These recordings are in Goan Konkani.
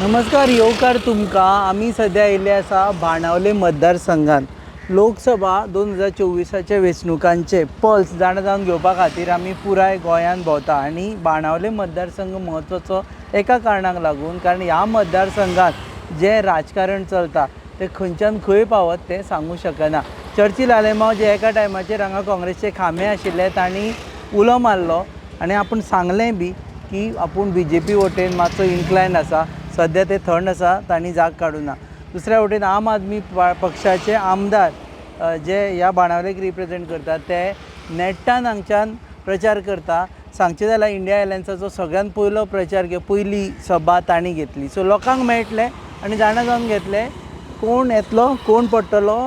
नमस्कार, येवकार तुमकां. आमी सद्या येयल्ले आसा बाणावले मतदारसंघात. लोकसभा 2024 वेंचणुकांचे पल्स जाणा जावन घेवपा खातीर आमी पुराय गोंयांत भोंवता आनी बाणावले मतदारसंघ म्हत्वाचो एका कारणाक लागून, कारण ह्या मतदारसंघात जें राजकारण चलता तें खंयच्यान खंय पावत तें सांगूं शकना. चर्चिल आलेमांव जे एका टायमाचेर हांगा काँग्रेसचे खांबे आशिल्ले तांणी उलो मारलो आनी आपूण सांगलें बी की आपूण बीजेपी वटेन मातसो इन्क्लायन आसा. सद्या ते थंड आसा, तांणी जाग काडूं ना. दुसऱ्या वटेन आम आदमी पक्षाचे आमदार जे ह्या बाणावलेक रिप्रेजेंट करतात ते नेट्टान हांगच्यान प्रचार करता. सांगचें जाल्यार इंडिया एलायन्साचो सगळ्यान पयलो प्रचार किंवा पयली सभा तांणी घेतली. सो लोकांक मेळटले आनी जाणा जावन घेतले कोण येतलो कोण पडटलो.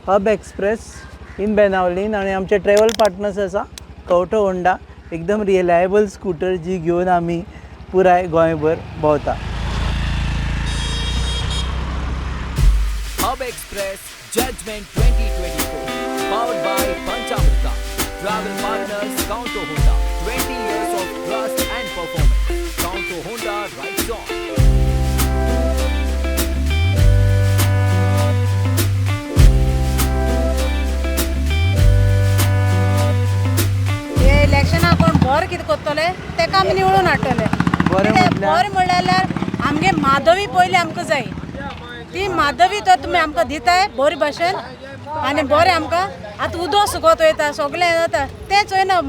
हब एक्सप्रेस इन बेनावलीन आनी आमचे ट्रॅवल पार्टनर्स आसा कवठो होंडा, एकदम रिलायबल स्कूटर जी घेवन आमी पुराय गोंयभर भोंवता. Hub Express Judgment 2024, powered by Panchamrita. Travel partners Counto Honda, 20 years of trust and performance. Counto Honda rides on. हे इलेक्शनाक कोण बरें कितें करतले तेका आमी निवडून हाडटले. बरें म्हटल्यार? बरें म्हणल्यार आमगे माधवी पयलीं आमकां जाय. ती माधवी तर तुमी आमकां दिताय बरे भाशेन आनी बरें आमकां. आतां उदक सुकत वयता, सगळें जाता, तें चोयना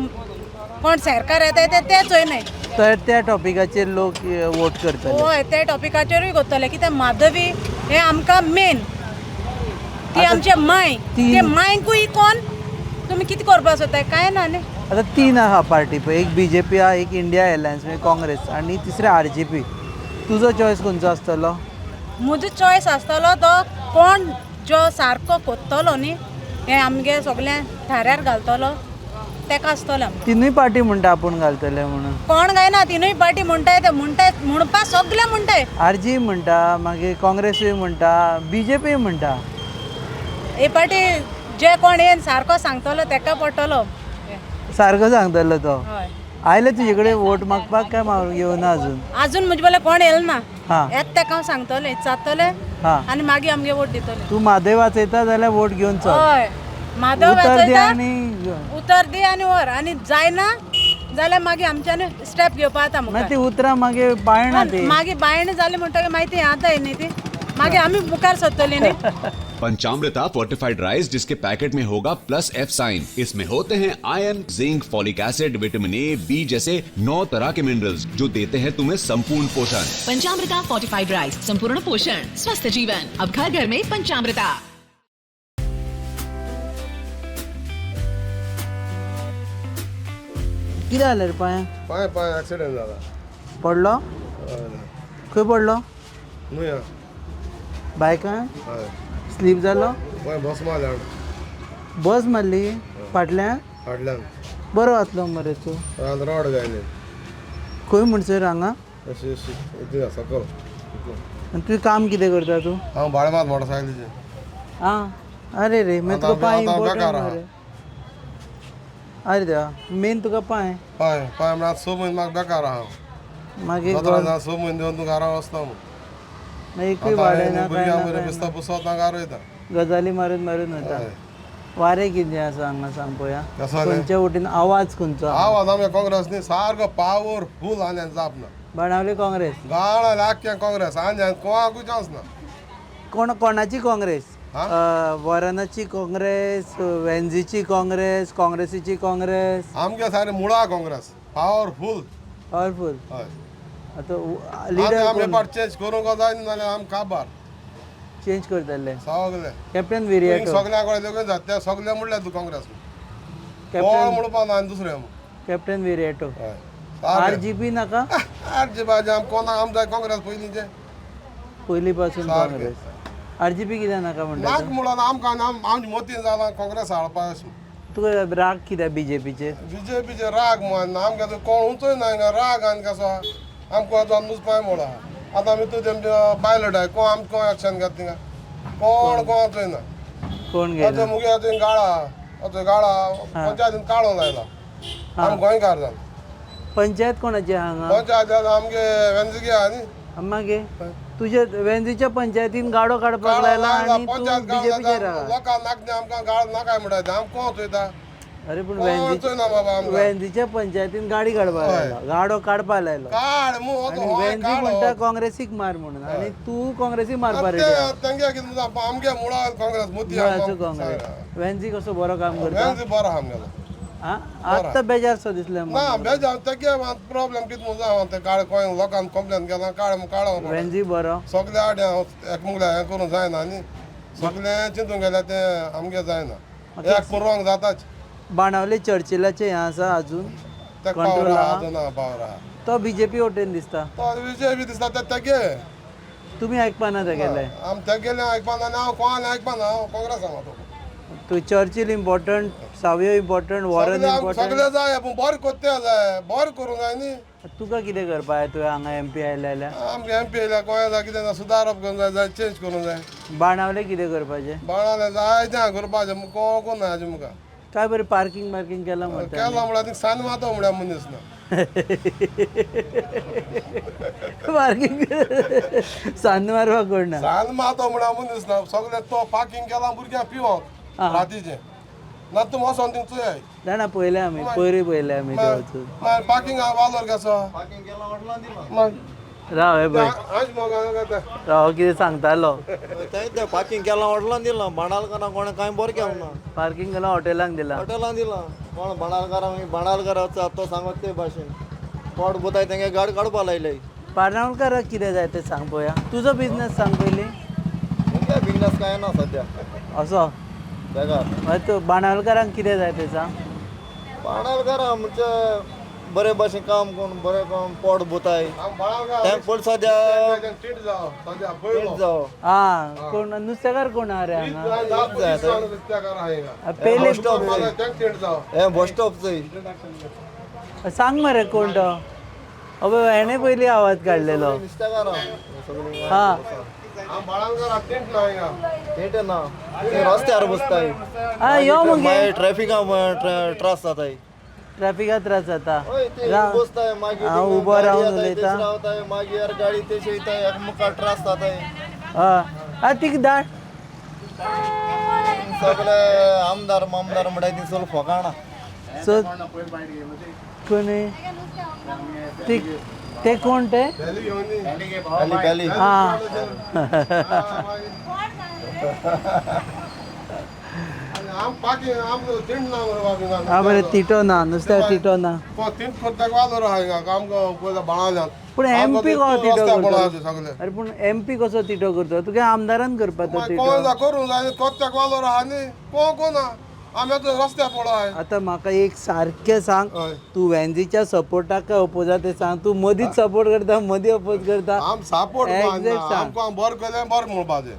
कोण सरकार येता तें चोयनाय. तर त्या टॉपिकाचेर लोक वोट करतले. हय, त्या टॉपिकाचेरूय करतले. कित्याक माधवी हें आमकां मेन, ती आमचे माय, ते मायकूय कोण तुमी कितें करपाक सोदताय कांय ना न्ही. आतां तीन आहा पार्टी पळय, एक बीजेपी आहा, एक इंडिया एलायन्स म्हणजे काँग्रेस आनी तिसरें आरजीपी. तुजो चॉयस खंयचो आसतलो? म्हजो चॉयस आसतलो तो कोण जो सारको कोत्तलो न्ही, हें आमगे सगळें थाऱ्यार घालतलो तेका आसतलो. तिनूय पार्टी म्हणटा आपूण घालतले म्हणून. कोण गायना, तिनूय पार्टी म्हणटाय ते म्हणटाय म्हणपा सगळे म्हणटाय. आरजी म्हणटा, मागीर काँग्रेसूय म्हणटा, बीजेपी म्हणटा. हे पार्टी जे कोण येन सारको सांगतलो तेका पडटलो. सारको सांगतलो तो. हय. आयले तुजे कडेन वोट मागपाक काय येवना अजून? अजून म्हजे बले कोण येयलो ना. हां. येत तेका हांव सांगतलें, विचारतलें आनी मागीर आमगे वोट दितले. तूं म्हादय वाचयता जाल्यार वोट घेवन चल. हय, माधव उतर दी वाचयता आनी उतर दी आनी व्हर, आनी जायना जाल्यार मागीर आमच्यान स्टेप घेवपा जाता मागीर ती उतरां मागीर बायणां ती मागीर बायणां जाली म्हणटकीर मागीर ती आतां न्ही, ती मागीर आमी मुखार सरतली न्ही. पंचामृता फोर्टिफाइड राइस जिसके पैकेट में होगा प्लस एफ साइन. इसमें होते हैं iron, zinc, folic acid, vitamin A, B जैसे 9 तरह के मिनरल्स जो देते हैं तुम्हें संपूर्ण पोषण. पंचामृता फोर्टिफाइड राइस, संपूर्ण पोषण, स्वस्थ जीवन. अब घर घर में पंचामृता. कितें जालें रे पांय? पांय पांय एक्सिडेंट जाला. पडलो? खंय पडलो? न्हय बायकान स्लीप जालो? हय, बस मारल्या. बस मारली फाटल्यान? फाटल्यान. बरो आसलो मरे तूं. रॉड गायले. खंय म्हणसर हांगा? अशी अशी इतली सकल. आनी तुवें काम कितें करता तूं? हांव भाडें मात मोटरसायकलीचें. आं, अरे रे, मागीर तुका पांय इम्पोर्टंट मरे. अरे देवा, मेन तुका पांय. पांय पांय म्हळ्यार 6 म्हयने म्हाका बेकार आहा. मागीर 6 म्हयने दिवन तूं घरा वचता म्हूण. एकूय भाडें ना, भुरग्यां मरे बिस्ता पुसता घरा वयता. गजाली मारून मारून वता. वारें कितें आसा हांगा सांग पळोवया. खंयचे वटेन आवाज खंयचो? आवाज आमगे काँग्रेस न्ही, सारको पावरफूल आनी जाप ना. बाणावली काँग्रेस गाळा आख्खें काँग्रेस आनी कोणाकूय चान्स ना. कोण कोणाची काँग्रेस? वरनाची काँग्रेस, वेन्झीची काँग्रेस, काँग्रेसीची काँग्रेस? आमगे सारे मुळा काँग्रेस पावरफूल. पावरफूल. हय. आतां लिडर आमी चेंज करूंक जाय नाल्यार आम काबार. चेंज करतले सगळे कॅप्टन विरियाटो. सगळ्या कडेन लेगीत जाता, सगळे म्हणल्यार तूं काँग्रेस कोण म्हणपा ना आनी दुसरें. कॅप्टन विरियाटो. आरजीपी नाका? आरजीपी आम कोणा आम जाय काँग्रेस पयलींचे. पयलीं पासून काँग्रेस. आरजीपी कित्याक नाका म्हणटा? नाक म्हणून आमकां आमच्या मतीन जाला काँग्रेस हाडपा. तुका राग कित्याक बीजेपीचेर? बीजेपीचेर राग म्हण आमकां कोण उंचोय ना राग आनी कसो आमकां नुजपाय मोड आहा. आतां आमी तूं तेमचे पायलट आहाय, कोण आमकां कोण एक्शन घेता थिंगा? कोण कोण चोयना. कोण घेना? मुगे आतां गाळा, आतां गाळा पंचायतीन काडून लायला. आम गोंयकार जावन. पंचायत कोणाची हांगा? पंचायत आमगे वेंझगे आहा न्ही. मागीर तुजे वेंझीच्या पंचायतीन गाडो काडपाक लायला आनी तूं पंचायत बीजेपीचेर आहा. लोकांक नाक आमकां गाळ नाकाय म्हणटा आमकां कोण चोयता. अरे पूण कोण चोयना बाबा आमकां. वेंझीच्या पंचायतीन गाडी काडपाक लायला, गाडो काडपाक लायलो. काड मु आनी वेंझी म्हणटा काँग्रेसीक मार म्हणून आनी तूं काँग्रेसीक मारपा रेडी आहा. तेंगे कितें आमगे मुळा काँग्रेस मोती. मुळाचो काँग्रेस. वेंझी कसो बरो काम करता? वेंझी बरो आहा आमगेलो. आत्तां बेजार सो दिसलें. ना बेजार तेगे प्रॉब्लेम कितें म्हूण जावं ते काड कोण लोकांक कंप्लेन केला काड काड. वेंझी बरो. सगळे आड एकमुगल्या हें करूंक जायना न्ही, सगळें चिंतूंक गेल्यार तें आमगे जायना, एक पुरवंक जाताच. बाणावले चर्चिलाचें हें आसा अजून. तेका पावर आहा अजून पावर आहा. तो बीजेपी वटेन दिसता. तो बीजेपी दिसता ते तेगे. तुमी आयकपाना तेगेले? आम तेगेले आयकपाना आनी हांव कोणाक आयकपाना, हांव काँग्रेस आहा. तूं Churchill important, Savio important, Warren important. सगळे जाय पूण बरें कोत्ते जाय, बरें करूंक जाय न्ही. तुका कितें करपा जाय तुवें हांगा एम पी आयले जाल्यार? आमगे एम पी आयल्या गोंया जाय कितें सुदारप करूंक जाय, जाय चेंज करूंक जाय. बाणावले कितें करपाचें? बाणावले जाय तें करपाचें कोण कोण ना हाजें मुखार. काय बरें पार्किंग बार्किंग केलां म्हणटा. केलां म्हळ्यार थिंग सान मातो म्हळ्यार मनीस ना. पार्किंग सान्न मारपाक कोण ना. सान मातो म्हळ्यार मनीस ना, सगळें तो पार्किंग केलां भुरग्यांक पिवंक रातीचें ना तूं वचोन थिंग चोय. जाणा पयलें आमी पयरूय पयलें आमी ते वचून. मागीर पार्किंग वालोर कसो राव हे पळय आज मगो राव कितें सांगतालो. तें पार्किंग केलां हॉटेलान दिलां बाणालकारां कोणें कांय बरें केलें ना. पार्किंग केलां हॉटेलांक दिलां. हॉटेलान दिलां कोण बाणालकारांक बाणालकार आसा तो सांगत ते भाशेन पोट बुताय तेंगे गाड काडपा लायले. बाणावलकाराक कितें जाय तें सांग पळोवया. तुजो बिजनस सांग पयलीं. मुगे बिजनस कांय ना सद्या. असो बेकार. मागीर तूं बाणावलकारांक कितें जाय तें सांग. बाणालकारां म्हणजे बरे भाशेन काम करून बरें करून पोट बुताय तें पयलीं सद्या जावं. आं कोण नुस्तेकार कोण आहा रे हांगा? पयलीं हें बस स्टॉप चोय. सांग मरे कोण तो. अबे हेणें पयलीं आवाज काडलेलो. नुस्तेकारां आं तें ना ते रस्त्यार बसताय. आं यो मगे. मागीर ट्रॅफिका त्रास जाताय. ट्रॅफिका त्रास जाता. हय ते बसताय मागीर हांव उबो रावन उलयता. रावताय मागीर गाडी तेश वयताय एकमुखार त्रास जाताय. हय आं तिका धाड. सगळे आमदार मामदार म्हणटाय ती सगळी फोकाणां. सो कोण ते कोण ते? पेली पेली. आं आं बरें तिटो ना नुस्त्याक तिटो ना. पूण एम पी कसो तिटो करतो? अरे पूण एम पी कसो तिटो करतो? तुगे आमदारान करपाचो तिटो. आतां म्हाका एक सारकें सांग, तूं वेंझीच्या सपोर्टाक काय ओपोजा तें सांग. तूं मदींच सपोर्ट करता मदीं ओपोज करता. एग्जॅक्ट सांग. बरें केलें बरें म्हणपाचें.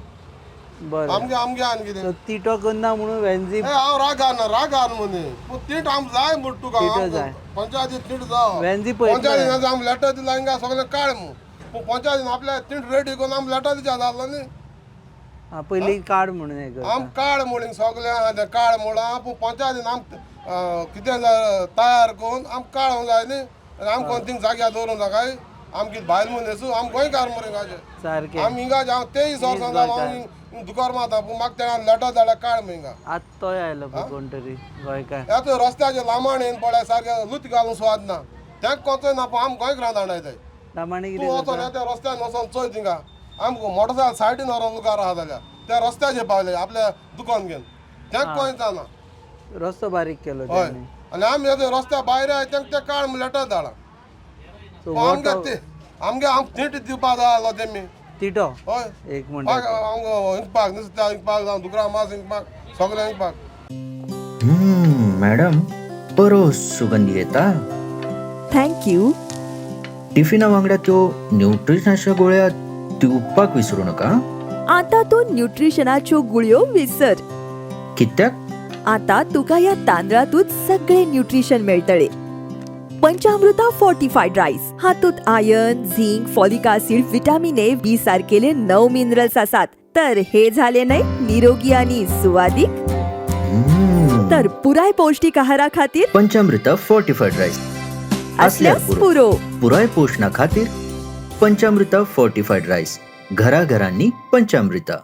बरें आमगे आमगे आनी कितें. सो तिटो करना म्हणून वेंझी हांव रागान रागान मनी पूण तीट आम जाय म्हूण तुका. तिटो जाय. पंचायती तीट जाव. वेंझी पळयतलो. पंचायतीन आम लेटर दिला हिंगा सगळें काड म्हूण, पूण पंचायतीन आपल्या तीट रेडी करून आम लेटर दिच्या जाल्लो न्ही. आं पयलीं काड म्हणून हें करता. आम काड म्हूण सगळें आहा तें काड म्हळां पूण पंचायतीन आम कितें तयार करून आम काडूंक जाय न्ही. आनी आमकां थिंग जाग्यार दवरूंक जाय. आम कितें भायल मनीस, आम गोंयकार मरे हिंगाचे. सारकें. आम हिंगा हांव 23 वर्सां जालो हांव दुकर मारता पूण म्हाका तेणें लेटर धाडल्या काड म्हूण हिंगा. आतां तोय आयलो पळय कोण तरी गोंयकार. ह्या तर रस्त्याचेर लामाण येवन पळय सारकें लूत घालून सुवाद ना, तें कोचय ना पूण आम गोंयकारां दांडायताय. लामाणी तूं कितें वचोन करता? त्या रस्त्यान वचोन चोय थिंगा आमकां मोटरसायकल सायडीन व्हरोन लुकार आहा जाल्यार त्या रस्त्याचेर पावले आपल्या दुकान घेवन, तें कोण जाणा. रस्तो बारीक केलो हय तेणी. आनी आमी हे रस्त्या भायर आहा तेंका तें काड म्हूण लेटर धाडा. सो आमगे ते आमगे आम तीट दिवपा जाय आसलो तेमी. तिटो हय एक म्हणटा. आमकां इंकपाक नुस्त्या इंकपाक जावं दुकरा मास इंकपाक सगळें इंकपाक. मॅडम बरो सुगंध येता. Thank you. टिफिना वांगडा त्यो न्युट्रिशनाच्या गोळ्या दिवपाक विसरू नका. आता तूं न्युट्रिशनाच्यो गुळयो विसर. कित्याक? आता तुका ह्या तांदळातूच सगळे न्युट्रिशन मेळटले. पंचामृता फोर्टिफायड रायस हातूंत iron, zinc, folic acid, vitamin A, B सारकेले 9 minerals आसात. तर हे झाले न्हय निरोगी आणि सुवादीक. तर पुराय पौष्टिक आहारा खातीर पंचामृता फोर्टिफायड रायस असल्यास पुरो. पुराय पोषणा खातीर पंचामृता फोर्टिफाईड राईस, घराघरांनी पंचामृता.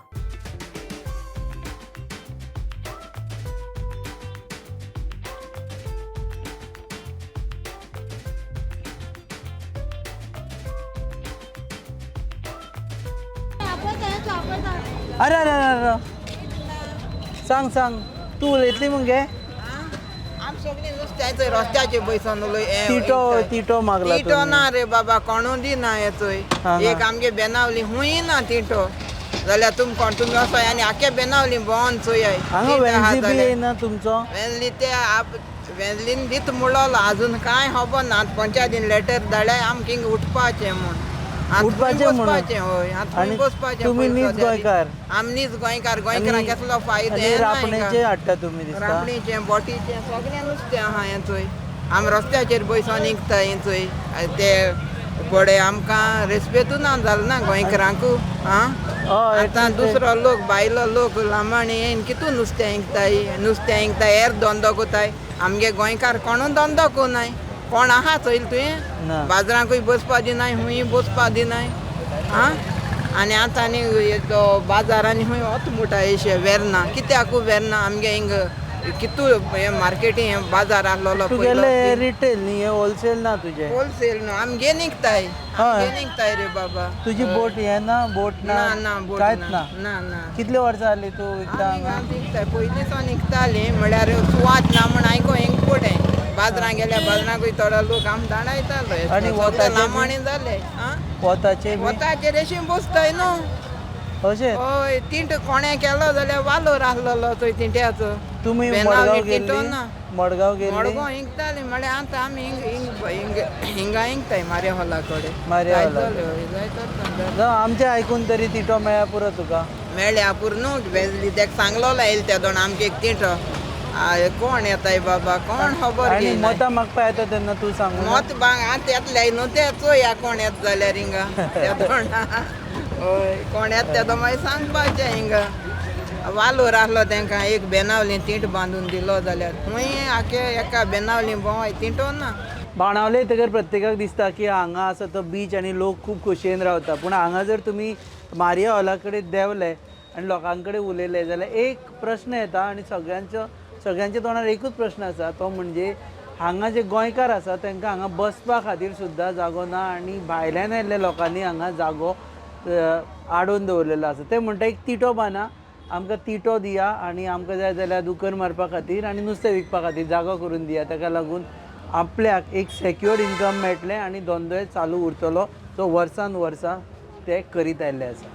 अरे अरे अरे अरे, सांग सांग, तूं उलयतली मगे? आम सगळीं नुस्त्याचे रस्त्याचे बसून तिटो तिटो मागला तिटो तुमी. ना रे बाबा, कोणू दिना येतोय. हा, एक आमगे बेनावली हुंय ना तिटो जाल्यार तुम कोण तुमी वचोय आनी आख्या बेनावली भोंवन चोयाय. हांगा वेन्झी बी येयना तुमचो? वेंजली ते आप वेंजलीन दीत म्हणलो, अजून कांय खबर ना. आतां पंचायतीन लेटर धाडल्यार आमकां हिंगा उठपाचें म्हूण. आतां उठपाचें खंय म्हणून? बसपाचें, हय, आतां आनी खंय बसपाचें तुमी पयसो नीज द्यारी? गोंयकार? आमी नीज गोंयकार. गोंयकारांक कसलो फायदो आनी येना रांपणेचे हिंगा. हाडटा तुमी दिसता? रांपणीचें, बोटीचें सगळें नुस्तें आहा हें चोय. आमी रस्त्याचेर बसून विकता हें चोय. ते बडे आमकां रेस्पेदू ना जालो ना गोंयकारांकू. आं, हय, आतां दुसरो लोक, भायलो लोक लांबाणी येयन कितू नुस्तें विकताय, नुस्तें विकताय, हेर धंदो कोताय. आमगे गोंयकार कोणू धंदो कोनाय. कोण आहा चोयल तुवें? ना. बाजारांकूय बसपा दिनाय, हुंय बसपा दिनाय. आं, आनी आतां आनी तो बाजारांनी हुंय वत म्हणटा अशें वेर्ना. कित्याकू वेर्ना? आमगे हिंग कितू हें मार्केटींग हें बाजार आहलोलो पयलो. तुगेले रिटेल न्ही, हें होलसेल ना तुजें? होलसेल न्हू, आमगे निकताय, आमगे निकताय रे बाबा. तुजी बोट हें ना, बोट ना? ना ना, बोट कांयच ना. ना? ना ना. कितले वर्सां जालीं तूं विकता आमी हांगा? हांगा विकताय, पयलीं सावन विकतालीं. म्हळ्यार सुवात ना म्हूण आयको हिंग फुडें बाजारां गेल्यार बाजारांकूय थोडो लोक आम धाडायतालो. आनी सगळे वताचे बी? लांबाणी जाले. आं, वताचे बी? वताचेर अशें बसताय न्हू. अशें? हय, तिंट कोणें केलो जाल्यार वालोर आहलोलो थंय तिंट्याचो. तुमी बेनावली मडगांव तिंटो गेल्ली? ना. मडगांव गेल्ली? मडगांव हिंगताली. म्हळ्यार आतां आमी हिंग हिंग हिंग हिंगा हिंगताय मार्या हॉला कडेन. मार्या जायत हॉला. जालें, हय, जायत जालें. जावं, आमचें आयकून तरी तिटो मेळ्ळ्यार पुरो तुका. मेळ्ळ्या पुरो न्हू. वेजली तेका सांगलोलो येयले त्या दोन आमकां एक तिंटो. कोण येताय बाबा, कोण खबर आनी घेयना. मतां मागपा येता तेन्ना तूं सांगू ना? मत बांग आतां येतले न्हू ते, चोया कोण येता जाल्यार हिंगा त्या दोणा. हय, कोण येता ते तो मागीर सांगपाचें. हिंगा वालोर आहलो तेंकां एक बेनावली तिंट बांदून दिलो जाल्यार. खूंय आखे एका बेनावली भोंवाय तिंटो ना. बाणावले येतकर प्रत्येकाक दिसता की हांगा आसा तो बीच आनी लोक खूब खोशयेन रावता. पूण हांगा जर तुमी मारिया हॉला कडेन देंवले आनी लोकां कडेन उलयले जाल्यार एक प्रश्न येता आनी सगळ्यांच्या तोंडार एकूच प्रश्न आसा, तो म्हणजे हांगा जे गोंयकार आसा तांकां हांगा बसपा खातीर सुद्दां जागो ना आनी भायल्यान आयिल्ल्या लोकांनी हांगा जागो आडोवन दवरलेलो आसा. ते म्हणटा एक तिटो बांदा, आमकां तिटो दिया आनी आमकां जाय जाल्यार दुकर मारपा खातीर आनी नुस्तें विकपा खातीर जागो करून दिया. ताका लागून आपल्याक एक सेक्युअर इन्कम मेळटलें आनी धंदोय चालू उरतलो जो वर्सान वर्सां ते करीत आयिल्ले आसा.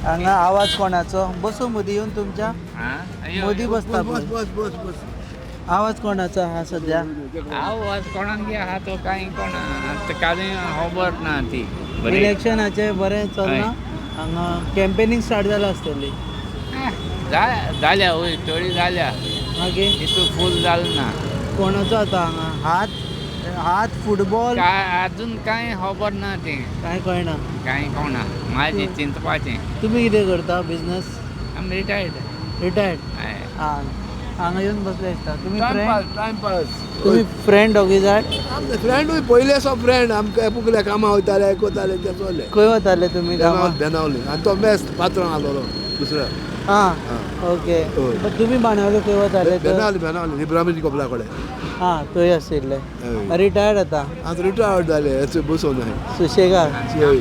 हांगा आवाज कोणाचो? बसूं मदीं येवन तुमच्या? मदीं बसता पळय. आवाज कोणाचो आहा सद्या? आवाज कोणाक आहा तो कांय कोणा आतां कांय खबर ना ती. बरी. इलेक्शनाचें बरें चल्लां हांगा? कॅम्पेनींग स्टार्ट जालां आसतली. जाल्या, वय, थोडी जाल्या. मागीर तितू फूल जालें ना. कोणाचो आतां हांगा हात हात फुटबॉल? काय अजून कांय खबर ना तें. कांय कळना? कांय कोणा म्हाजें चिंतपाचें. तुमी कितें करता बिजनस? आम रिटायर्ड. रिटायर्ड? हय. आं, हांगा येवन बसले दिसता तुमी. टायमपास. फ्रेंड? टायमपास. तुमी फ्रेंड दोगी जाण? आमचे फ्रेंडूय पयले सो फ्रेंड. आमकां एपुकले कामां वयताले, कोताले ते चोले. खंय वताले तुमी कामाक? बेनावली. आनी तो बेस्ट पात्रांव आसलेलो दुसरो. आं, ओके. तुमी बाणावले खंय वताले तर? बेनावली, बेनावली इब्राहिम कपला कडेन. आं, थंय आशिल्ले. हय. रिटायर्ड आतां? आतां रिटायर्ड जाले, बसोन आहाय. सुशेगाद. हय.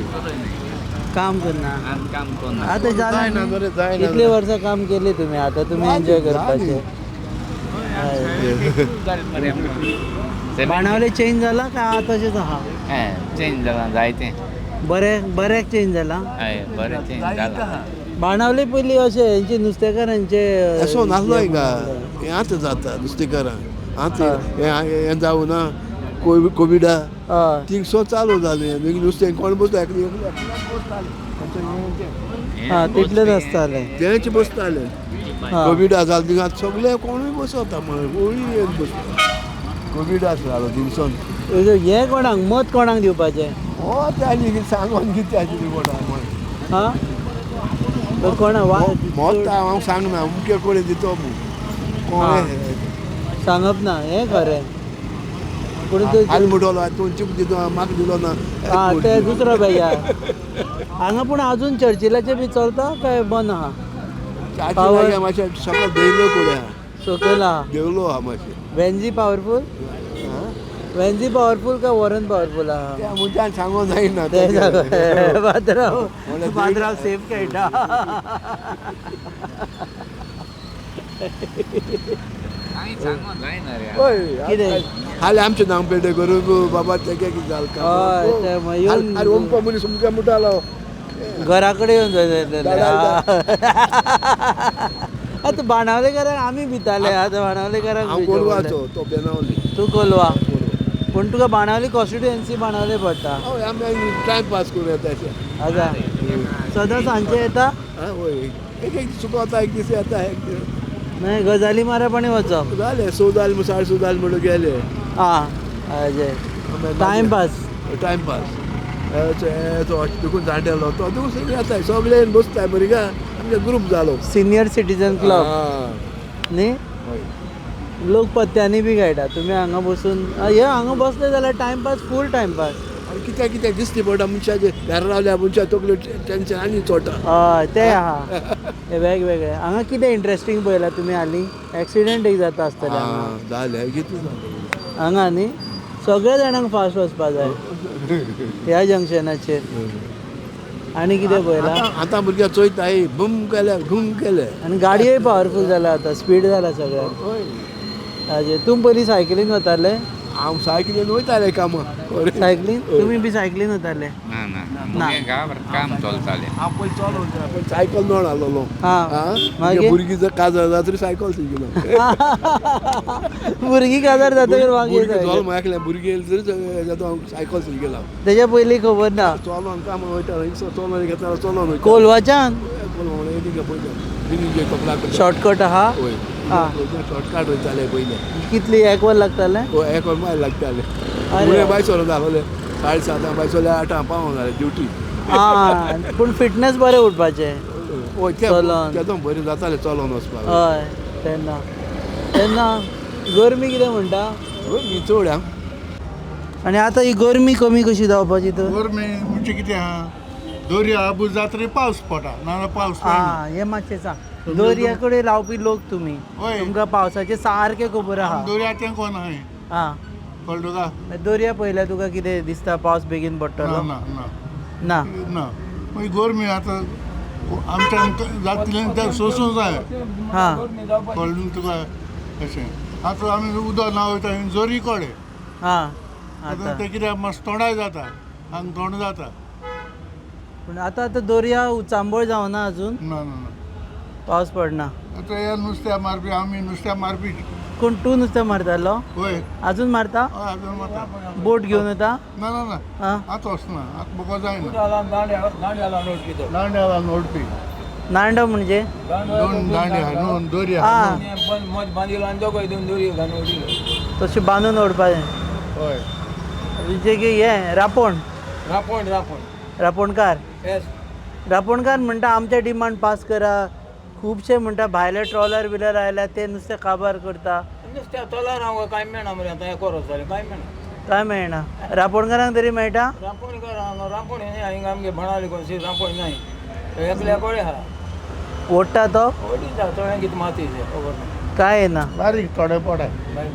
काम करना. काम करना. आतां जालें, इतले वर्सां काम केली तुमी, आतां तुमी एन्जॉय करपाचें. बाणावले चेंज जाला काय तशेंच आहा? चेंज जाला जायतें. बरें बऱ्याक चेंज जाला. हय बरें चेंज जाला. बाणावले पयलीं अशें हेंचे नुस्तेकारांचे असो नासलो हिंगा, हें आतां जाता नुस्तेकारांक. आतां हें जावं ना कोविडा थिंग सो चालू जालें. मागीर नुस्तें कोण बसता एकले बसताले, तितलेच आसतालें, तेंच बसताले. कोविडा जालें थिंगा सगळे कोणूय बसता, कोणूय येवन बसता. कोविडा जालो थिंगसून. हें कोणाक मत कोणाक दिवपाचें? हो तें आनी सांगोन कितें आशिल्लें कोणाक हां कोणा मत हांव सांगना, अमके कडेन दितो म्हूण कोणें सांगप ना. हें खरें. पूण आनी म्हणटलो तूं चूक दितो म्हाका दिलो ना. आं तें दुसरो बेजार. हांगा पूण आजून चर्चिलाचें बी चलता काय बंद आहा? चर्चिलाचें मातशें सकयल देंवलो कडेन आहा, सकयल आहा, देंवलो आहा मातशें. वेन्झी पावरफूल? वेन्झी पावरफूल काय वॉरन पावरफूल आहा? तें मनशान सांगूंक जायना. तें पात्रांव पात्रांव सेफ खेळटा. कितें हालीं आमचें नांव पेटे करून बाबा तें कितें जालें काम. आरे अमको मनीस अमके म्हणटालो घरा कडेन येवन. आतां बाणावलेकारांक आमी भिताले. आतां बाणावलेकारांक हांव कोलवाचो, तो बेनावली. तूं कोलवा, पूण तुका बाणावली कॉन्स्टिट्युएन्सी बाणावले पडटा. हय आमी टायम पास करूं येता अशें. आसा सदां सांजचे येता? हय एक एक चुकता, एक दीस येता, एक दीस मागीर गजाली मारप आनी वचप. जालें. 6 जालें, 6:30 जालें म्हणून गेले. आं अशें टायमपास. टायमपास देखून जाणटेलो तो देखून येता, सगळे बसताय बरी का, आमचे ग्रूप जालो सिनियर सिटीजन क्लब न्ही. लोक पत्त्यांनी बी खेळटा. तुमी हांगा बसून हे हांगा बसले जाल्यार टायमपास, फूल टायमपास. आनी कित्याक कित्याक दिसती पडटा मनशाचे घरा रावल्या मनशा तकल्यो टेंशन आनी चोडटा. हय तें आहा. हे वेगवेगळे हांगा कितें इंट्रस्टींग पळयलां तुमी हालीं? एक्सिडंट एक जाता आसतले जालें, कितलें जालें हांगा न्ही. सगळ्या जाणांक फास्ट वचपा जाय ह्या जंक्शनाचेर. आनी कितें पळयलां? आतां भुरग्यां चोयताय बूम केले घूम केले. आनी गाडयोय पावरफूल जाला आतां, स्पीड जाला सगळ्याक. हाजेर तुमी पयलीं सायकलीन वताले? हांव सायकलीन वयताले कामाक. सायकलीन? तुमी बी सायकलीन वताले? ना ना, गांवार काम चलतालें. हांव पयलीं चलोन, पयलीं सायकल नळ आसलेलो. मागीर भुरगीं जर काजार जाता तरी सायकल शिकलो. भुरगीं काजार जातकीर मागीर एकलें भुरगीं येयली तरी जाता हांव सायकल शिकलो. तेज्या पयलीं खबर ना. चलोन कामाक वयतालो, चलोन घेतालो, चलोन वयतालो. कोलवाच्यान? कोलवा शॉर्टकट आहा? हय शॉर्टकट वयताले पयलें. कितली एक वर लागतालें? हय एक वर मागीर लागतालें. फुडें बाय सोरो जालोले 7:30 बाय सोले 8 पावोंक जालें ड्युटी. आं पूण फिटनेस बरें उरपाचें. हय तेदों बरें जातालें चलोन वचपाक. हय तेन्ना तेन्ना गरमी कितें म्हणटा? गरमी चड आहा. आनी आतां ही गरमी कमी कशी जावपाची तर? गरमी म्हणजे कितें आहा, दर्या आबूज जातरी पावस पडटा, नाजाल्यार पावस पडना. आं हें मातशें सांग. दर्या कडेन रावपी लोक तुमी, तुमकां पावसाचें सारकें खबर आहा. दर्या तें कोण आहा? आं कळ्ळें तुका? दर्या पळयल्यार तुका कितें दिसता पावस बेगीन पडटलो? ना ना ना ना. मागीर गरमी आतां आमच्या जातलें तें सोसूंक जाय. हां कळ्ळें तुका? अशें आतां आमी उदक ना वयता जोरी कडेन. हां आतां तें कित्याक मातशें तोंडाय जाता, आंग तोंड जाता. पूण आतां आतां दर्या उचांबळ जावना अजून? ना ना ना, पावस पडना. आतां हे नुस्त्या मारपी, आमी नुस्त्या मारपी. कोण तूं नुस्तें मारतालो? हय. अजून मारता? हय अजून मारता. बोट घेवन येता? ना ना ना, आतां वचना, आतां बोको जायना. दांड्या घालून ओडपी. नांडो म्हणजे? दोन दांडे हाडून दोरी. तशें बांदून ओडपाचें. हय म्हणजे की हें रांपोण. रांपोण रांपोण रांपोणकार. रांपोणकार म्हणटा आमचे डिमांड पास करा. खुबशे म्हणटा भायले ट्रॉलर बिलर आयल्या ते नुस्तें काबार करता. नुस्त्या ट्रॉलर कांय मेळना मरे, आतां एक वरस जालें कांय मेळना. काय मेळना? रांपोणकारांक तरी मेळटा? रांपोणकार रांपोण हिंगा आमगे भाणावली कोण रांपोण नाय, एकल्या कडेन आहा. ओडटा तो? ओडिता थोड्यांक कितें माती खबर ना. काय येना बारीक थोडे पडे.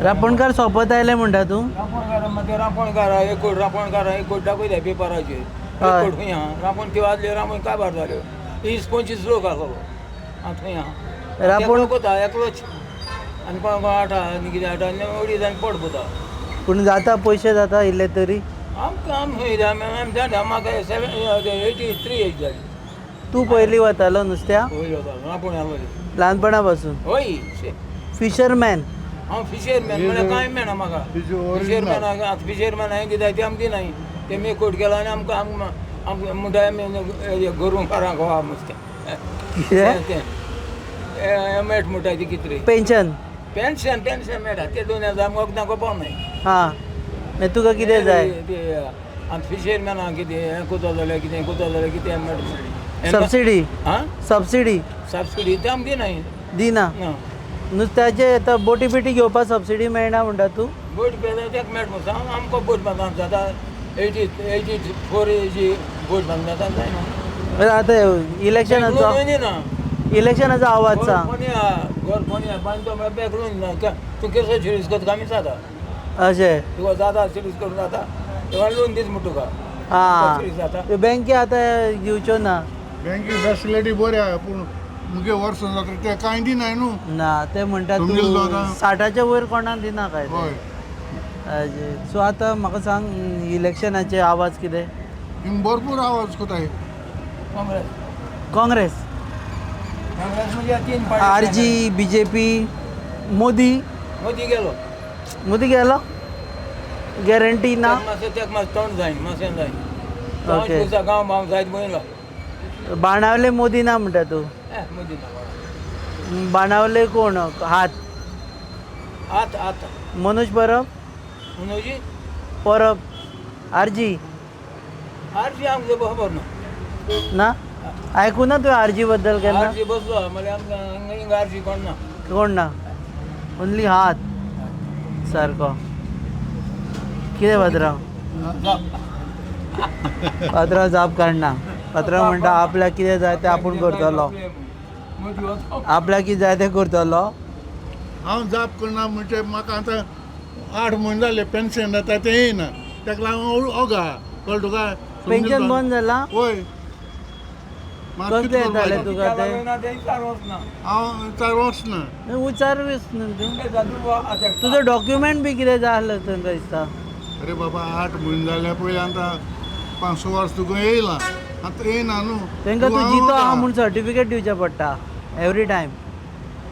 रांपोणकार सोंपत आयले म्हणटा तूं? रांपोणकार मागीर रांपोणकार एक कोट, रांपोणकार एक कोट दाखयता पेपराचेर. मेकोट खंय आहा रांपोण त्यो आसल्यो, रांपोण काबार जाल्यो. 20-25 लोक आसलो आं थंय आहा. रांपोण एकलो कोता एकलोच आनी कोण कोण आटा आनी कितें आटा आनी अडीच आनी पोट भरता. पूण जाता पयशे जाता इल्ले तरी. आमकां आम खंय आमी जाणा, म्हाका 7 83 एज जाली. तूं पयलीं वतालो नुस्त्या? पयलीं वतालो, रांपोण आसलोली. ल्हानपणा पासून? हय. फिशरमॅन. हांव फिशरमॅन म्हळ्यार कांय मेळना म्हाका. फिशरमॅन आतां फिशरमॅन हांवें कितें ते आमकां दिनाय. ते मेकोट केला आनी आमकां आमकां म्हणटा आमी गोरवां घरां घोवा नुस्तें. कितें? तें मेट म्हणटा ती कितें? पेन्शन. पेन्शन, पेन्शन मेळटा ते 2000 वखदां कोपाक नाय. हां, मागीर तुका कितें जाय? आनी फिशरमॅनाक कितें हें कोता जाल्यार, कितें कोता जाल्यार कितें मेळटा? सबसिडी. आं. सबसिडी. सबसिडी ते आमकां दिनाय. दिना? ना. नुस्त्याचे आतां बोटी बिटी घेवपाक सबसिडी मेळना म्हणटा तूं? बोट पेला तेका मेळटा मुगो. आमकां बोट बांदपाक जाता. 84 एजी बोट बांदता जायना. आतां इलेक्शनाचो ना. इलेक्शनाचो आवाज सांग. कोणी घर कोणी बांदतो म्हळ्यार बॅक लोन ना. तूं केसो सिरीज करता आमी जाता. अशें. तुका जाता सिरीज करून जाता तेव्हा लोन दीत म्हण तुका. आं, जाता. त्यो बँके आतां दिवच्यो ना. बँके फॅसिलिटी बरी आहा, पूण मुगे वर्स जाता ते कांय दिनाय न्हू. ना, ते म्हणटा समजलो तूं आतां. 60च्या वयर कोणाक दिना काय. हय. सो आतां म्हाका सांग, इलेक्शनाचे आवाज कितें? हिंग भरपूर आवाज कोताय. काँग्रेस. काँग्रेस. काँग्रेस म्हणजे तीन party. RG, BJP, Modi. Modi गेलो. मोदी गेलो, गॅरंटी ना. मातशें तेका मातशें तोंड जाय, मातशें जाय. गांव भाव जायत पळयलो. बाणावले मोदी ना म्हणटा तूं? मोदी ना. बाणावले कोण हात? आत आत. मनोज परब. मनोजी. परब, आरजी. आरजी आमकां खबर ना. ना, आयकूना तुवें आरजी बद्दल केन्ना? आरजी बसलो म्हळ्यार आमकां हिंगा आरजी कोण ना. कोण ना, ओन्ली हात सारको. कितें पात्रांव? पात्रांव जाप काडना. पात्रांव म्हणटा आपल्याक कितें जाय तें आपूण करतलो, आपल्याक कितें जाय तें करतलो. हांव जाप करना म्हणजे म्हाका आतां 8 म्हयने जाले पेन्शन जाता तें येयना, ताका लागून ओगा कळ्ळें तुका. पेन्शन बंद जालां? वय. कसलें येतालें तुका तें? हांव चार वचना. उचार न्हू तूं, तुजो डॉक्युमेंट बी कितें जाय आसलें तांकां दिसता. अरे बाबा, 8 म्हयने जाले पयलीं, आतां 5-6 वर्स तुका येयलां, आतां येयना न्हू. तांकां तूं जितो आहा म्हूण सर्टिफिकेट दिवचें पडटा, एवरी टायम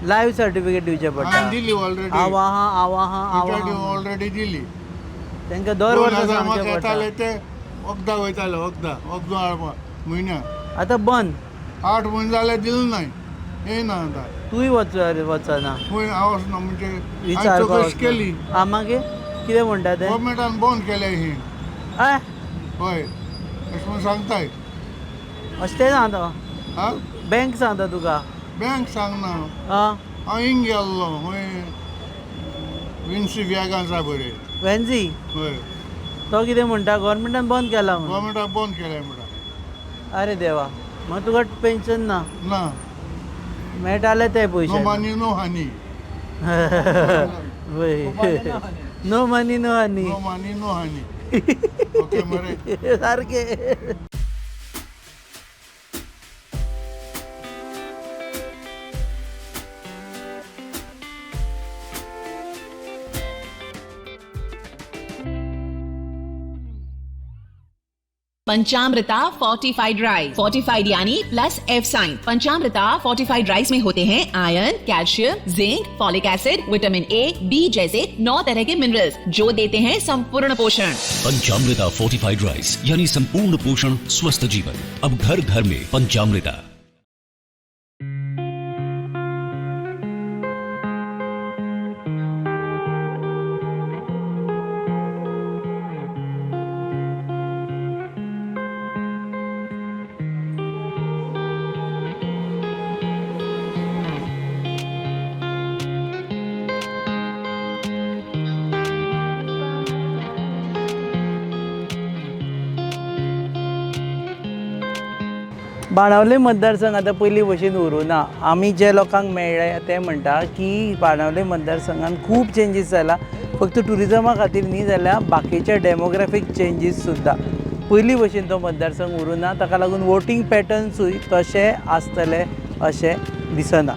लायव्ह सर्टिफिकेट दिवचें पडटा. हांवें दिली ऑलरेडी. हांव आहा, हांव आहा, हांव आहा. ऑलरेडी दिली. तांकां दर वर्सा सांगचें पडटा. येताले ते वखदां वयताले, वखदां वखदां हाडपाक म्हयन्याक. आतां बंद. 8 म्हयने जाले दिलें नाय, येयना आतां. तूंय वचना? खंय हांव वचना म्हणजे विचार चवकशी केली. आं, मागीर कितें म्हणटा ते? गव्हर्मेंटान बंद केलें ही. हय. हय, अशें म्हूण सांगताय. अशें तें सांगता? आं, बँक सांगता तुका? बँक सांगना. आं, हांव हिंग गेल्लो खंय, विन्सी व्यागान आसा बरें. वेन्सी? हय. तो कितें म्हणटा? गव्हर्मेंटान बंद केला म्हणून. गव्हर्मेंटान बंद केलें म्हणटा. अरे देवा, मागीर तुका पेन्शन ना? ना. मेळटाले ते पयशे. नो मनी नो हानी. नो मनी नो हानी. नो मनी नो हानी. ओके मरे. सारकें. पंचामृता फोर्टिफाइड राइस, फोर्टिफाइड यानी plus F sign. Panchamrita fortified rice में होते हैं iron, calcium, zinc, folic acid, vitamin A, B जैसे 9 तरह के मिनरल्स जो देते हैं संपूर्ण पोषण. पंचामृता फोर्टिफाइड राइस यानी संपूर्ण पोषण, स्वस्थ जीवन. अब घर घर में पंचामृता. बाणावले मतदारसंघ आतां पयलीं भशेन उरूं ना. आमी जे लोकांक मेळ्ळे ते म्हणटा की बाणावले मतदारसंघान खूब चेंजीस जाला, फक्त ट्युरिजमा खातीर न्ही जाल्यार बाकीचे डेमोग्राफीक चेंजीस सुद्दां. पयलीं भशेन तो मतदारसंघ उरूं ना, ताका लागून वोटींग पॅटर्न्सूय तशे आसतले अशें दिसना.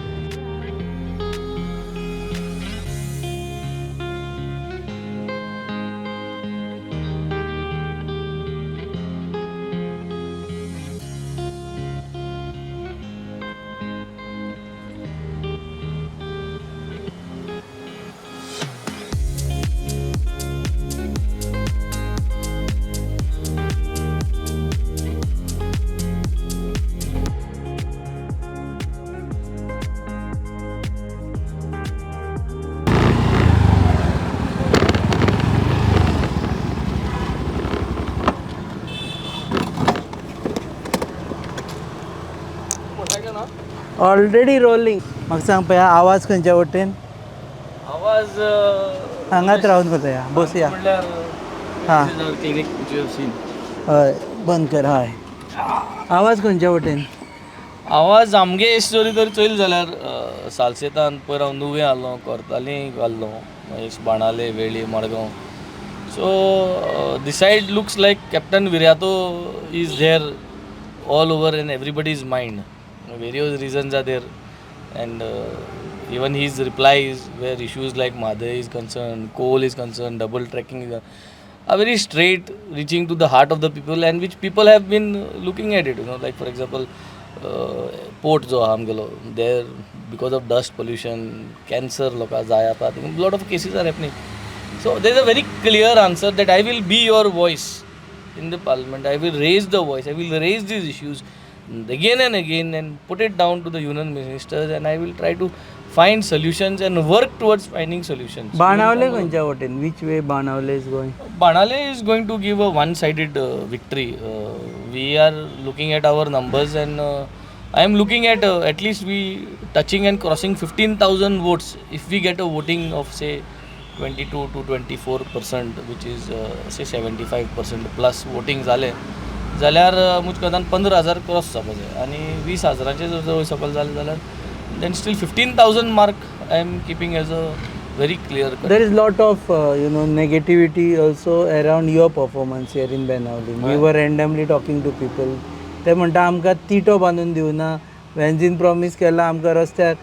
Already rolling. म्हाका सांग पळया आवाज खंयच्या वटेन? आवाज हांगाच रावन करता, बसया. हां हय, बंद कर. हय, आवाज खंयच्या वटेन? आवाज आमगे जरी तर चोयल जाल्यार सालसेतान पयर हांव नुवें आहलो, कोर्ताली घाल्लो, मागीर Benaulim, Velim, Margao. So this side looks like Captain Viriato is there all over in everybody's mind. Various reasons are there, and even his replies where issues like Mhadei is concerned, coal is concerned, double tracking is are very straight, reaching to the heart of the people, and which people have been looking at it. You know, like for example, port jo aamgelo there, because of dust pollution, cancer loka jaya ata, lot of cases are happening. So there is a very clear answer that I will be your voice in the parliament. I will raise the voice. I will raise these issues again and again and put it down to the union ministers, and I will try to find solutions and work towards finding solutions. Benaulim खंयच्या वटेन? Which way Benaulim is going? Benaulim is going to give a one-sided victory. We are looking at our numbers, and I am looking at least we touching and crossing 15,000 votes if we get a voting of say 22 to 24%, which is say 75% plus voting जाले जाल्यार मुजकतान 15,000 क्रॉस जावपा जाय आनी 20,000 जर वयर सकयल जालें जाल्यार then still 15,000 mark I am keeping as a very clear cut. There is lot of you know negativity also around your performance here in Benaulim. We were randomly talking to people. ते म्हणटा आमकां तिटो बांदून दिवना, वेन्झीन प्रॉमीस केला आमकां रस्त्यार.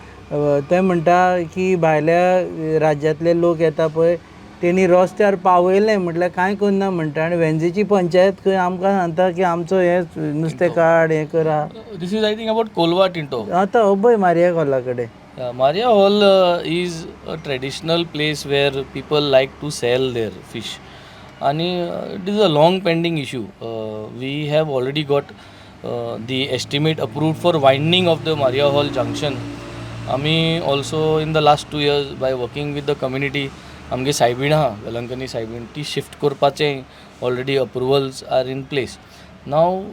ते म्हणटा की भायल्या राज्यांतले लोक येता पळय तेणी रस्त्यार पावयलें म्हटल्यार कांय करना म्हणटा, आनी वेन्झीची पंचायत खंय आमकां सांगता की आमचो हें नुस्तें काड हें करा. This is I think about Colva Tinto. आतां अभय मारिया हॉला कडेन. Maria Hall is a traditional place where people like to sell their fish, आनी it is a long pending issue. We have already got the estimate approved for widening of the Maria Hall junction. आमी also in the last 2 years by working with the community आमगे सायबीण आहा वेलंकनी सायबीण ती शिफ्ट करपाचें already approvals are in place. Now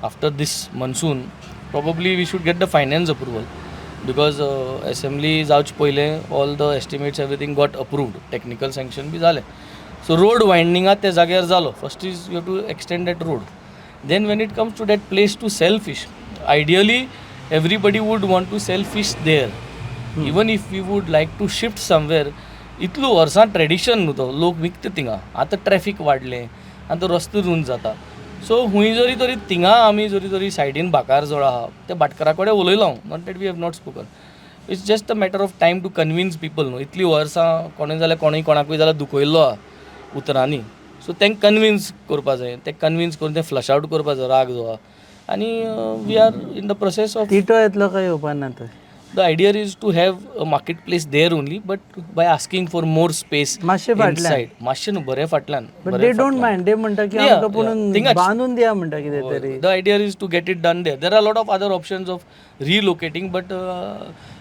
after this monsoon probably we should get the finance approval, because assembly जावचे पयलें all the estimates everything got approved, technical sanction B जालें. सो रोड वायंडिंगा त्या जाग्यार जालो. First is you have to extend that road. Then when it comes to that place to sell fish, ideally everybody would want to sell fish there. Even if we would like to shift somewhere, इतलो वर्सां ट्रेडिशन न्हू तो लोक विकता थिंगा. आतां ट्रॅफिक वाडलें, आतां रस्तो रूंद जाता. सो हुंय जरी तरी थिंगा आमी जरी तरी सायडीन बाकार जोड आहा त्या भाटकारा कडेन उलयलो हांव, not that we have not spoken. It's just a matter of time to convince people न्हू. इतलीं वर्सां कोणूय जाल्यार कोणूय कोणाकूय जाल्यार दुखयल्लो आहा उतरांनी, सो तांकां कन्विन्स करपा जाय, ते कन्विन्स करून ते फ्लश आवट करपा जाय राग जो आहा. आनी we are in the process of Tito येतलो काय येवपा ना तर. The idea is to have a market place there only, but by asking for more space inside. मातशें न्हू बरें फाटल्यान. But they don't mind. ते म्हणटा की आमकां पुणून बांदून दिया म्हणटा कितें तरी. The idea is to get it done there. There are lot of other options of relocating, but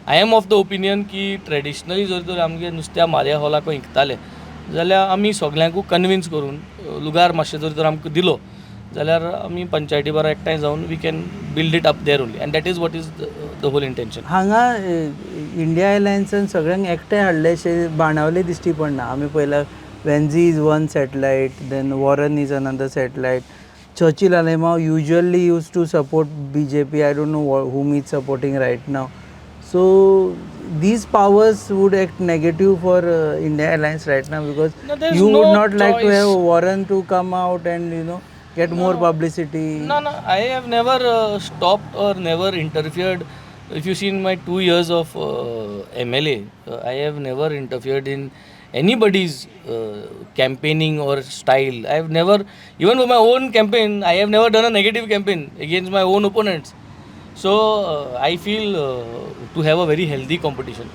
I am of the opinion की ट्रेडिशनली जर तर आमगे नुस्त्या मारिया हॉलाक विकताले जाल्यार आमी सगल्यांकूय कन्विन्स करून लुगार मातशें जर तर आमकां दिलो जाल्यार आमी पंचायती बारा एकठांय जावन we can build it up there only, and that is what is the whole intention. हांगा इंडिया एलायन्सान सगळ्यांक एकठांय हाडलेशें बाणावले दिश्टी पडना. आमी पळयला Venzy is one satellite, then Warren is another satellite. Churchill Alemao usually use to support BJP. I don't know whom is supporting right now. So these powers would act negative for India Alliance right now, because No, there's you no would not like to choice. have Warren to come out and you know. Get more publicity. No, I have never stopped or never interfered. If you see in my 2 years of MLA, I have never interfered in anybody's campaigning or style. I have never, even for my own campaign, I have never done a negative campaign against my own opponents. So I feel to have a very healthy competition.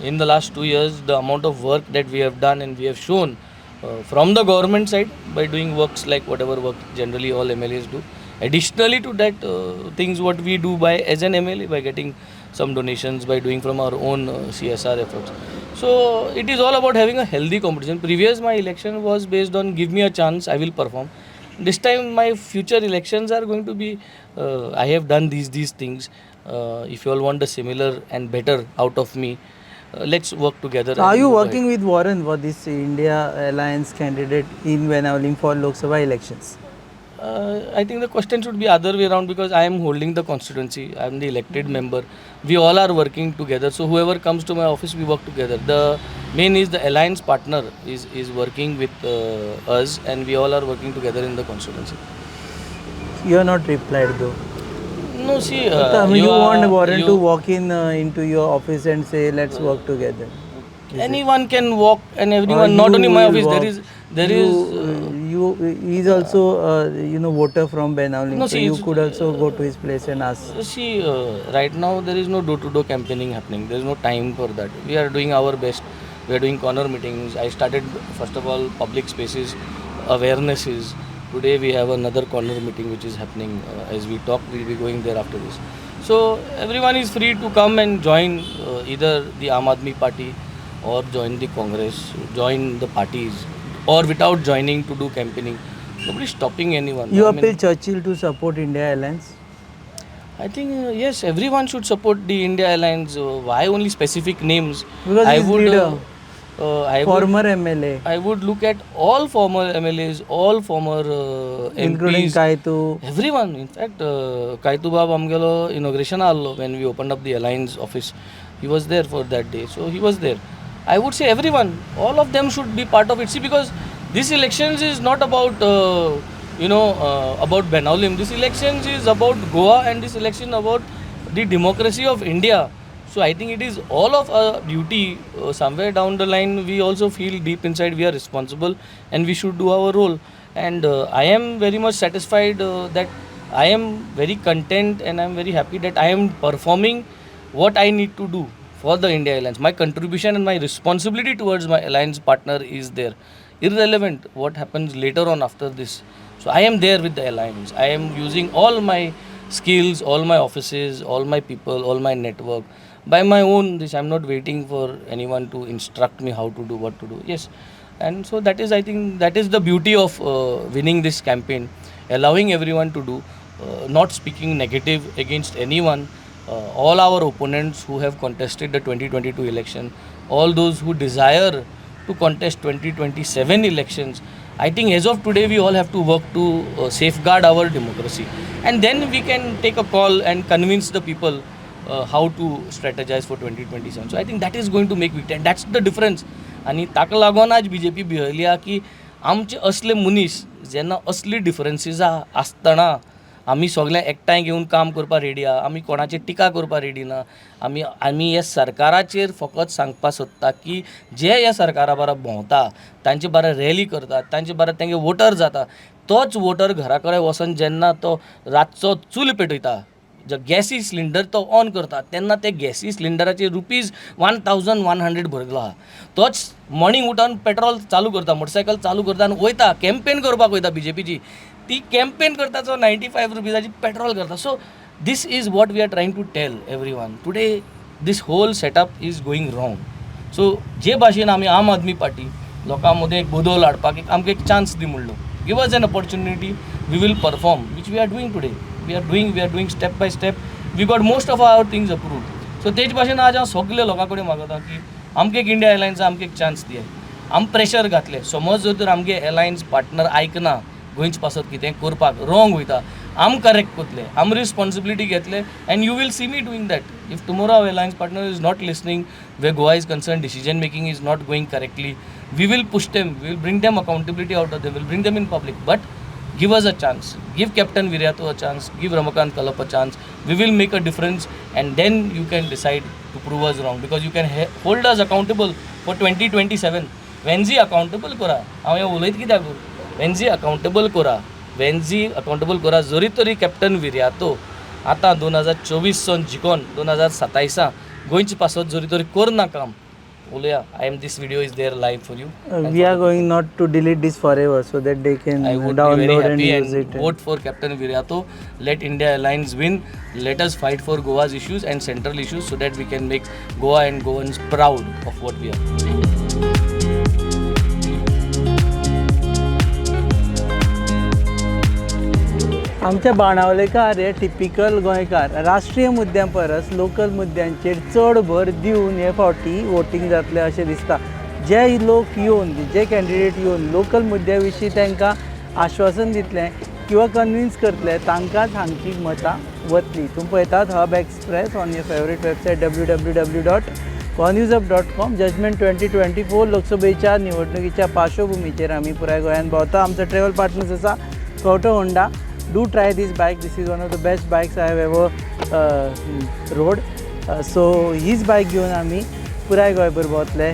In the last 2 years, the amount of work that we have done and we have shown from the government side by doing works like whatever work generally all MLAs do. Additionally to that, things what we do by as an MLA by getting some donations, by doing from our own CSR efforts. So it is all about having a healthy competition. Previous my election was based on give me a chance, I will perform. This time my future elections are going to be I have done these things. If you all want a similar and better out of me, let's work together. So are and you move ahead. Working with Warren for this India Alliance candidate in Benaulim for Lok Sabha elections? I think the question should be other way around because I am holding the constituency. I am the elected member. We all are working together. So whoever comes to my office, we work together. The main is the alliance partner is working with us, and we all are working together in the constituency. You are not replied though. No, see, I mean, you want Warren to walk in into your office and say, "Let's work together." Is it? Anyone can walk, and Or everyone. Not you only my will office. Walk. There you, is. You he is also voter from Benaulim, No, so see, you it's- could also go to his place and ask. See, right now there is no door-to-door campaigning happening. There is no time for that. We are doing our best. We are doing corner meetings. I started first of all public spaces, awarenesses. Today we have another corner meeting which is happening as we talk. We'll be going there after this. So everyone is free to come and join either the Aam Aadmi Party or join the Congress, join the parties, or without joining to do campaigning. Nobody is stopping anyone. You I mean, appeal Churchill to support India Alliance. I think yes, everyone should support the India Alliance. Why only specific names? Because I he's would, leader. I Former would, MLA. I would look at all former MLAs, all former Including MPs, Kaitu. Everyone. In fact, Kaitu Bab आमगेलो inauguration आहलो when we opened up the Alliance office. He was there for that day, so he was there. I would say everyone, all of them should be part of it. See, because this elections is not about about Benaulim. This elections is about Goa and this election about the democracy of India. So I think it is all of our duty. Somewhere down the line, we also feel deep inside we are responsible and we should do our role. And I am very much satisfied that I am very content and I am very happy that I am performing what I need to do for the India Alliance. My contribution and my responsibility towards my alliance partner is there. Irrelevant what happens later on after this. So I am there with the alliance. I am using all my skills, all my offices, all my people, all my network. By my own this, I'm not waiting for anyone to instruct me how to do, what to do. Yes. And so that is, I think, that is the beauty of winning this campaign, allowing everyone to do, not speaking negative against anyone. All our opponents who have contested the 2022 election, all those who desire to contest 2027 elections, I think as of today we all have to work to safeguard our democracy. And then we can take a call and convince the people how to strategize for 2027. So I think that is going to make victory and that's the difference. आनी ताका लागून आज बीजेपी भियेली की आमचे असले मनीस जेन्ना असली डिफरन्सीस आसतना आमी सगळे एकठांय घेवन काम करपाक रेडी आहा. आमी कोणाचेर टिका करपाक रेडी ना. आमी ह्या सरकाराचेर फकत सांगपाक सोदता की जे ह्या सरकारा बरोबर भोंवता, तांचे बरोबर रॅली करतात, तांचे बरोबर तेंगे वोटर जाता, तोच वोटर घरा कडेन वचोन जेन्ना तो रातचो चूल पेटयता, गॅसी सिलिंडर तो ऑन करता तेन्ना ते गॅसी सिलिंडराचे ₹1100 भरलो आहा. तोच मॉर्निंग उठोन पेट्रोल चालू करता, मोटरसायकल चालू करता आनी वयता कॅम्पेन करपाक वयता बीजेपीची. ती कॅम्पेन करता तो 95 रुपीजाची पेट्रोल करता. So this is what we are trying to tell everyone today. This whole setup is going wrong. So जे भाशेन आमी आम आदमी पार्टी लोकां मदें एक बदल हाडपाक एक आमकां एक चान्स दी म्हणलो, give us an opportunity, we will perform, which we are doing today. We are doing step by step. We got most of our things approved. So तेच भाशेन आज हांव सगळे लोकां कडेन मागता की आमकां एक इंडिया एलायन्स आमकां एक चान्स दियात. आम प्रेशर घातले, समज जर तर आमगे एलायन्स पार्टनर आयकना, गोंयचे पासत कितें करपाक रॉंग वयता, आम करेक्ट करतले, आम रिस्पॉन्सिबिलिटी घेतले and you will see me doing that. If tomorrow our alliance partner is not listening, where Goa is concerned, decision making is not going correctly, we will push them, we will bring them accountability out of them, will bring them in public, but Give us a chance, give Captain Viriato a chance, give Ramakant Kalap a chance. We will make a difference and then you can decide to prove us wrong, because you can hold us accountable for 2027. Venzy accountable करा, हांव हें उलयत कित्याक, वेन्जी अकाउंटेबल करा, वेन्जी अकाउंटेबल करा. जरी तरी कॅप्टन विर्यातो आतां 2024 सन जिकोन 2027 गोंयचे पासत जरी तरी करना काम, उलया. I am this video is there live for you. We are going not to delete this forever so that they can I would be very download and happy use and it. vote for Captain Viriato. Let India Alliance win. Let us fight for Goa's issues and central issues so that we can make Goa and Goans proud of what we are. आमच्या बाणावलेकार हे टिपिकल गोंयकार राष्ट्रीय मुद्द्यां परस लोकल मुद्द्यांचेर चड भर दिवन हे फावटी वोटींग जातलें अशें दिसता. जे लोक येवन, जे कॅन्डिडेट येवन लोकल मुद्द्या विशीं तांकां आश्वासन दितले किंवा कन्विन्स करतले तांकांच हांगची मतां वतली. तुमी पळयतात Hub Express on your favourite website www.goanewshub.com. Judgement 2024 लोकसभेच्या निवडणुकीच्या पार्श्वभूमीचेर आमी पुराय गोंयांत भोंवता. आमचो ट्रॅवल पार्टनर्स आसा कवठो Honda. Do try this bike. This is one of the best bikes I have ever rode. So हीच बायक घेवन आमी पुराय गोंयभर भोंवतले.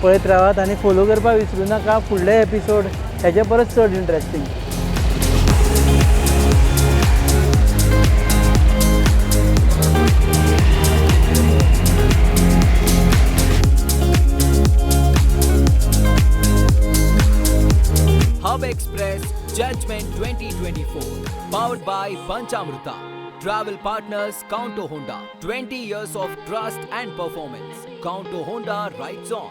पळयत रावात आनी फोलो करपाक विसरूं नाका. फुडले एपिसोड हेजे परस चड interesting. Hub Express Judgment 2024, powered by Panchamruta. Travel partners Counto Honda, 20 years of trust and performance. Counto Honda rides on.